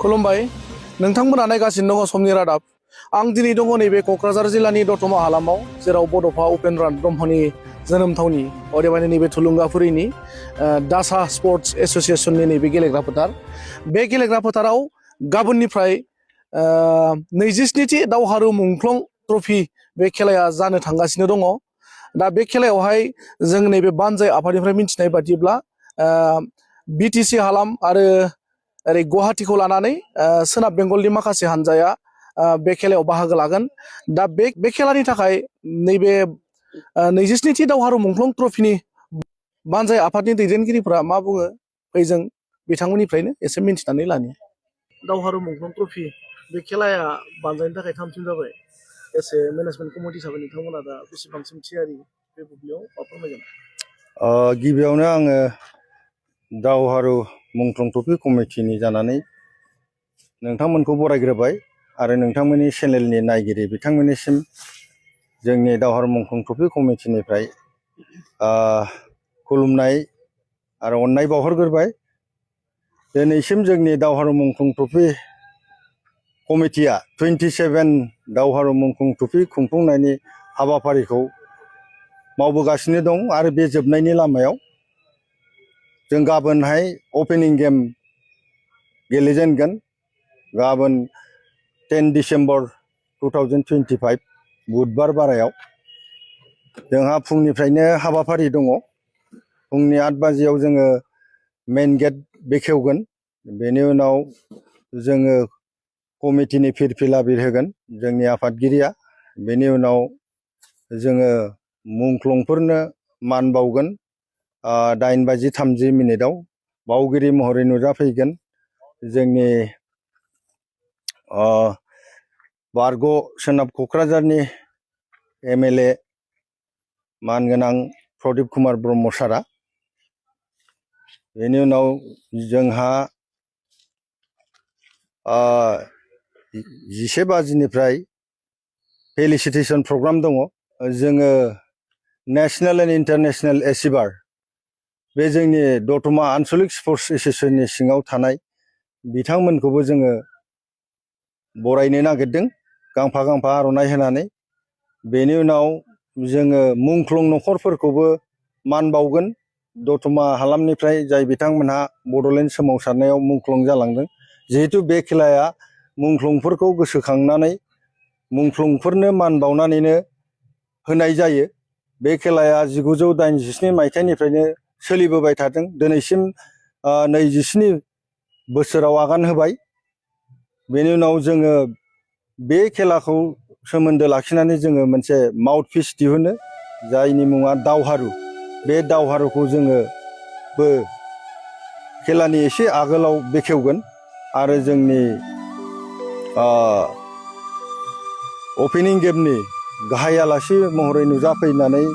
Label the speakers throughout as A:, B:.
A: खुलुमबाय नोंथांमोना नायगासिनो दङ समनि रादाब आं दिनै दङ नैबे क'क्राझार जिल्लानि दतमा हालामाव जेराव बड'फा उपेन्द्र नाथ ब्रह्मनि जोनोम थावनि अदेबानि नैबे थुलुंगाफुरिनि दासा स्पर्ट्स एस'सिएशननि नैबे गेलेग्रा फोथार बे गेलेग्रा फोथाराव गाबोननिफ्राय 27थि दावहारु मुंख्लं ट्रफि बे खेलाया जानो थांगासिनो दङ दा बे खेलायावहाय जों नैबे बानजाय आफादनिफ्राय मिथिनाय बादिब्ला बिटिसि हालाम आरो ओरै गुवाहाटीखौ लानानै सोनाब बेंगलनि माखासे हानजाया बे खेलायाव बाहागो लागोन दा बे खेलानि थाखाय नैबे 27थि दावहारु मुंख्लं ट्रफिनि बानजाय आफादनि दैदेनगिरिफोरा मा बुङो फै जों बिथांमोननिफ्रायनो एसे मिन्थिनानै लानि दावहारु मुंख्लं ट्रफि बे खेलाया बानजायनो थाखाय थामथिम जाबाय एसे मेनेजमेन्ट कमिटि हिसाबै नोंथांमोना दा बेसेबांसिम थियारि बे बुब्लियाव मा फोरमायगोन
B: गिबियावनो आङो दावहारु मुंख्लं ट्रफि कमिटिनि जानानै नोंथांमोनखौ बरायग्रोबाय आरो नोंथांमोननि चेनेलनि नायगिरि बिथांमोननिसिम जोंनि दावहारु मुंख्लं ट्रफि कमिटिनिफ्राय खुलुमनाय आरो अननाय बावहरग्रोबाय दिनैसिम जोंनि दावहारु मुंख्लं ट्रफि कमिटिया 27 दावहारु मुंख्लं ट्रफि खुंफुंनायनि हाबाफारिखौ मावबोगासिनो दं आरो बे जोबनायनि लामायाव जों गाबोनहाय ओपनिं गेम गेलेजेनगोन गाबोन 10 डिसेम्बर 2025 बुधबार बारायाव जोंहा फुंनिफ्रायनो हाबाफारि दङ फुंनि 8 बाजियाव जोङो मेन गेट बेखेवगोन बेनि उनाव जोङो कमिटिनि फिरफिला बिरहोगोन जोंनि आफादगिरिया बेनि उनाव जोङो मुंख्लंफोरनो मान बावगोन 8:30 बावगिरि महरै नुजाफैगोन जोंनि बारग' सोनाब क'क्राझारनि एमएलए मानगोनां प्रदीप कुमार ब्रह्म सारा बेनि उनाव जोंहा 11 बाजिनिफ्राय फेलिसिटेसन प्रग्राम दङ जोङो नेशनेल एन्ड इन्टारनेशनेल एचिभार बे जोंनि दतमा आन्चलिक स्पर्ट्स एस'सिएशननि सिङाव थानाय बिथांमोनखौबो जोङो बरायनो नागिरदों गांफा गांफा आर'नाइ होनानै बेनि उनाव जोङो मुंख्लं नखरफोरखौबो मान बावगोन दतमा हालामनिफ्राय जाय बिथांमोनहा बड'लेण्ड सोमावसारनायाव मुंख्लं जालांदों जिहेतु बे खेलाया मुंख्लंफोरखौ गोसोखांनानै मुंख्लंफोरनो मान बावनानैनो होनाय जायो बे खेलाया 1987 मायथाइनिफ्रायनो सोलिबोबाय थादों दिनैसिम 27 बोसोराव आगान होबाय बेनि उनाव जोङो बे खेलाखौ सोमोन्दो लाखिनानै जोङो मोनसे माउथपिस दिहुनो जायनि मुङा दावहारु बे दावहारुखौ जोङोबो खेलानि एसे आगोलाव बेखेवगोन आरो जोंनि ओपनिं गेमनि गाहाय आलासि महरै नुजाफैनानै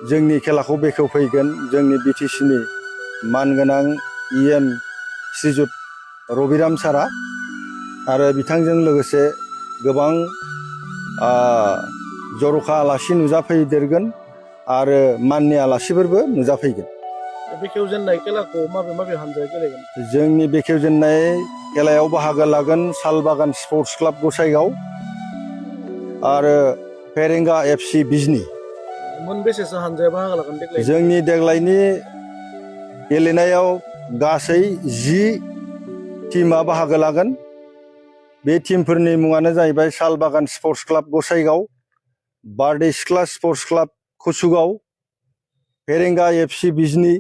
B: जोंनि खेलाखौ बेखेवफैगोन जोंनि बिटिसिनि मानगोनां इएम श्रीजुत रबिराम सारा आरो बिथांजों लोगोसे गोबां जर'खा आलासि नुजाफैदेरगोन आरो माननि आलासिफोरबो नुजाफैगोन
A: बेखेवजेननाय खेलाखौ माबे हानजाया गेलेगोन
B: जोंनि बेखेवजेननाय खेलायाव बाहागो लागोन सालबागान स्पर्ट्स क्लाब गसाइगाव आरो फेरेंगा एफसि बिजनि
A: मोनबेसेसो हानजाया बाहागो लागोन देग्लाय
B: जोंनि देग्लायनि गेलेनायाव गासै 10 टीमा बाहागो लागोन बे टीमफोरनि मुङानो जाहैबाय सालबागान स्पर्ट्स क्लाब गसाइगाव बारदै सिख्ला स्पर्ट्स क्लाब कुसुगाव फेरेंगा एफसि बिजनि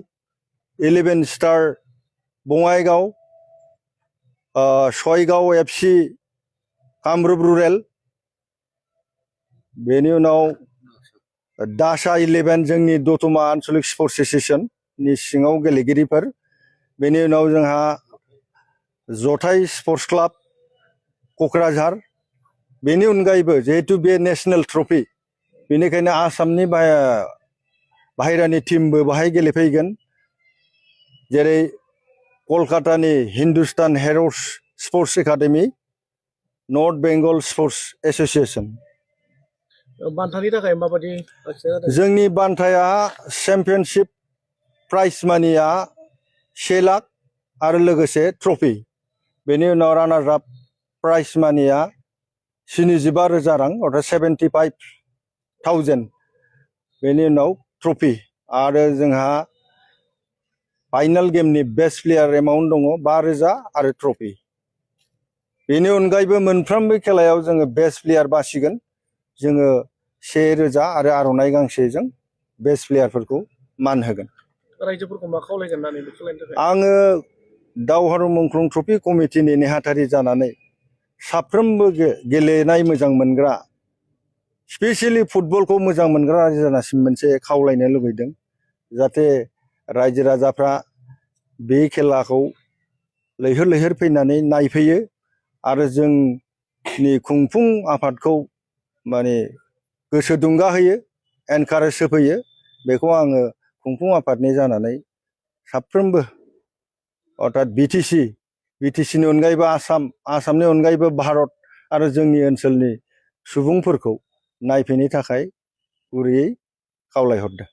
B: 11 star Bongaigaon Chaygaon FC Kamrup rural बेनि उनाव दासा 11 जोंनि दतमा आन्चलिक स्पर्ट्स एस'सिएशननि सिङाव गेलेगिरिफोर बेनि उनाव जोंहा जथाइ स्पर्ट्स क्लाब क'क्राझार बेनि अनगायैबो जिहेतु बे नेशनेल ट्रफि बेनिखायनो आसामनि बाहेरानि टीमबो बाहाय गेलेफैगोन जेरै कलकातानि Hindustan heroes sports academy north Bengal sports association
A: बान्थानि थाखाय माबायदि
B: जोंनि बान्थाया चेम्पियनशिप प्राइज मानिया 1 लाख आरो लोगोसे ट्रफि बेनि उनाव रानार्स आप प्राइज मानिया 75,000 रां अर्थात 75,000 बेनि उनाव ट्रफि आरो जोंहा फाइनाल गेमनि बेस्ट प्लेयार एमाउन्ट दङ 5,000 आरो ट्रफि बेनि अनगायैबो मोनफ्रोमबो खेलायाव जोङो बेस्ट प्लेयार बासिगोन जोङो 1,000 आरो आर'नाइ गांसेजों बेस्ट प्लेयारफोरखौ मान होगोन
A: रायजोफोरखौ मा खावलायगोन होननानै बे खेलानि थाखाय
B: आङो दावहारु मुंख्लं ट्रफि कमिटिनि नेहाथारि जानानै साफ्रोमबो गेलेनाय मोजां मोनग्रा स्पेसियेलि फुटबलखौ मोजां मोनग्रा रायजोनासिम मोनसे खावलायनो लुबैदों जाहाथे रायजो राजाफ्रा बे खेलाखौ लैहोर लैहोर फैनानै नायफैयो आरो जोंनि खुंफुं आफादखौ माने गोसो दुंगा होयो एनकारेज होफैयो बेखौ आङो खुंफुं आफादनि जानानै साफ्रोमबो अर्थात बिटिसिनि अनगायैबो आसामनि अनगायैबो भारत आरो जोंनि ओनसोलनि सुबुंफोरखौ नायफैनो थाखाय गुरैयै खावलायहरदों।